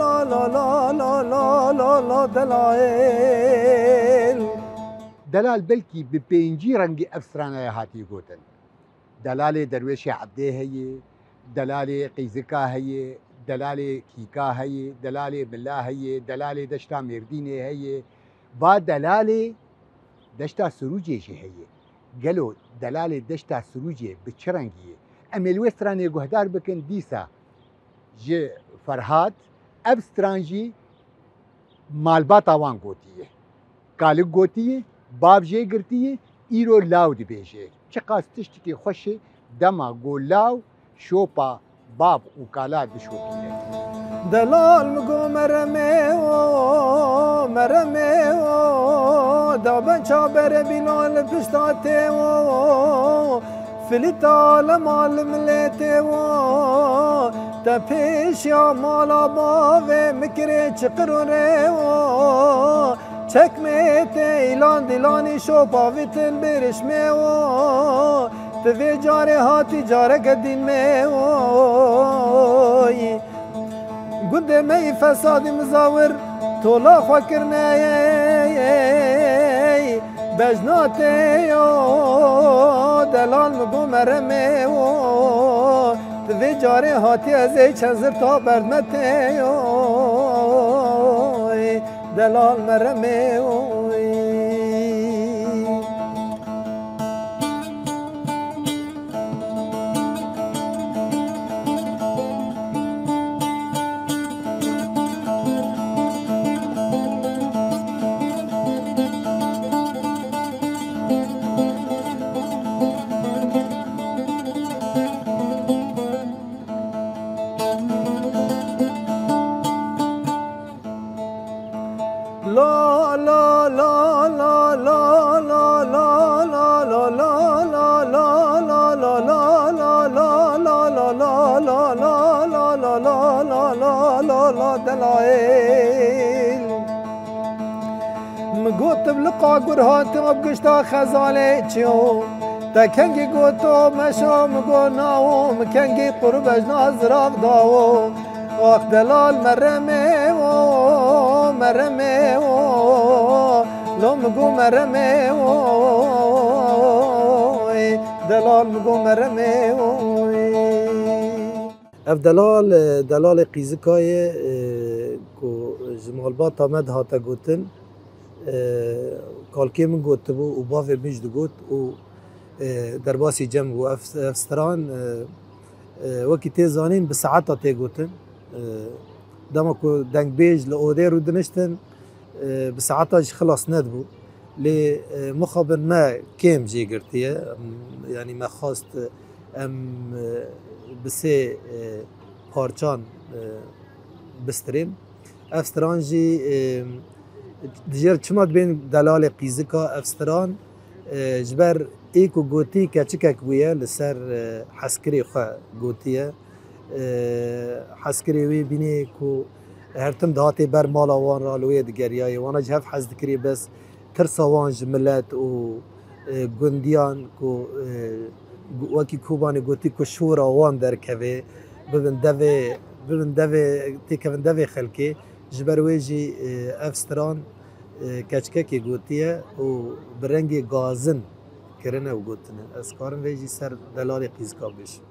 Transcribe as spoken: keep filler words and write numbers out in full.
la la la la la la la la delayêl. Delal belkî bi pêncî rengî ev stranaya hatiye gotin. Delalê Derwêşê Ebdê heye, delalê Qîzika heye, delalê Kîka heye, delalê Mila heye, delalê Deşta Mêrdînê heye. Va delalê Deşta Sirûcê jî heye. Gelo delalê Deşta Sirûcê bi çi rengî ye? Em ê li wê stranê guhdar bikin dîsa. Ji Ferhat, ev stran jî malbata wan gotiye. Kalik gotiye, bav jê girtiye, îro law dibêje. Çiqas tiştekî xweş e, dema ku law şopa bav û kala dişopîne. Delal mi go meremê o, meremê o, da ben çavbere bîlan li pişta tê o. Filîta lema li milê tê wo, te pêşiya mala bavê mi kirê çiqir û rê wo. Çekmê tê îlan dîlanî şopa vîtin birişmê wo. Ti vê carê hatî careke dîn me wo. Gundê me yî fesadî mizawir tola xwe kirine. Bejna tê yo, delal mi go meremê wo. Ti vê carê hatî ez ê çend zir ta berd me tê yo. Delal meremê wo. Mi got bi liqa gur hatim bi gişta xezalê çiyo. Te kengî goto meşo mi go nawo, mi kengî qurbej nazirav dawo. Ax delal meremê wo, meremê wo. Lo mi go meremê wo, delal mi go meremê wo. Ev delal, e, delalê Qîzika ye, e, ku ji malbata me dihate gotin, e, kalkê min gotibû û bavê min jî digot û, e, derbasî cem bû. Ev, ev stran, e, e, wekî tê zanîn bi saeta tê gotin. E, dema ku dengbêj li odê rûdiniştin, e, bi saeta jî xilas nedibû. Lê, e, mixabin me kêm jê girtiye. Em, yanî me xwest, em, e, bi sê, e, parçan, e, bistirên. Ev stran jî, e, dijêr çima dibên delalê Qîzika ev stran, e, ji ber ê ku gotî keçikek bûye li ser, e, heskirê xwe gotiye. E, heskirê wê bînê ku her tim dihatê ber mala wan re li wê digeriyaye. Wana ji hev hez dikirê bes tirsa wan ji milet û, e, gundiyan ku, e, gu-, wekî Kobanê gotî ku şora wan derkeve, bibin devê, bibin devê, têkevin devê xelkê. Ji ber wê jî, e, ev stran, e, keçikekê gotiye û bi rengê gazin kirine û gotine. Ez karim vê jî ser delalê Qîzika bêjim.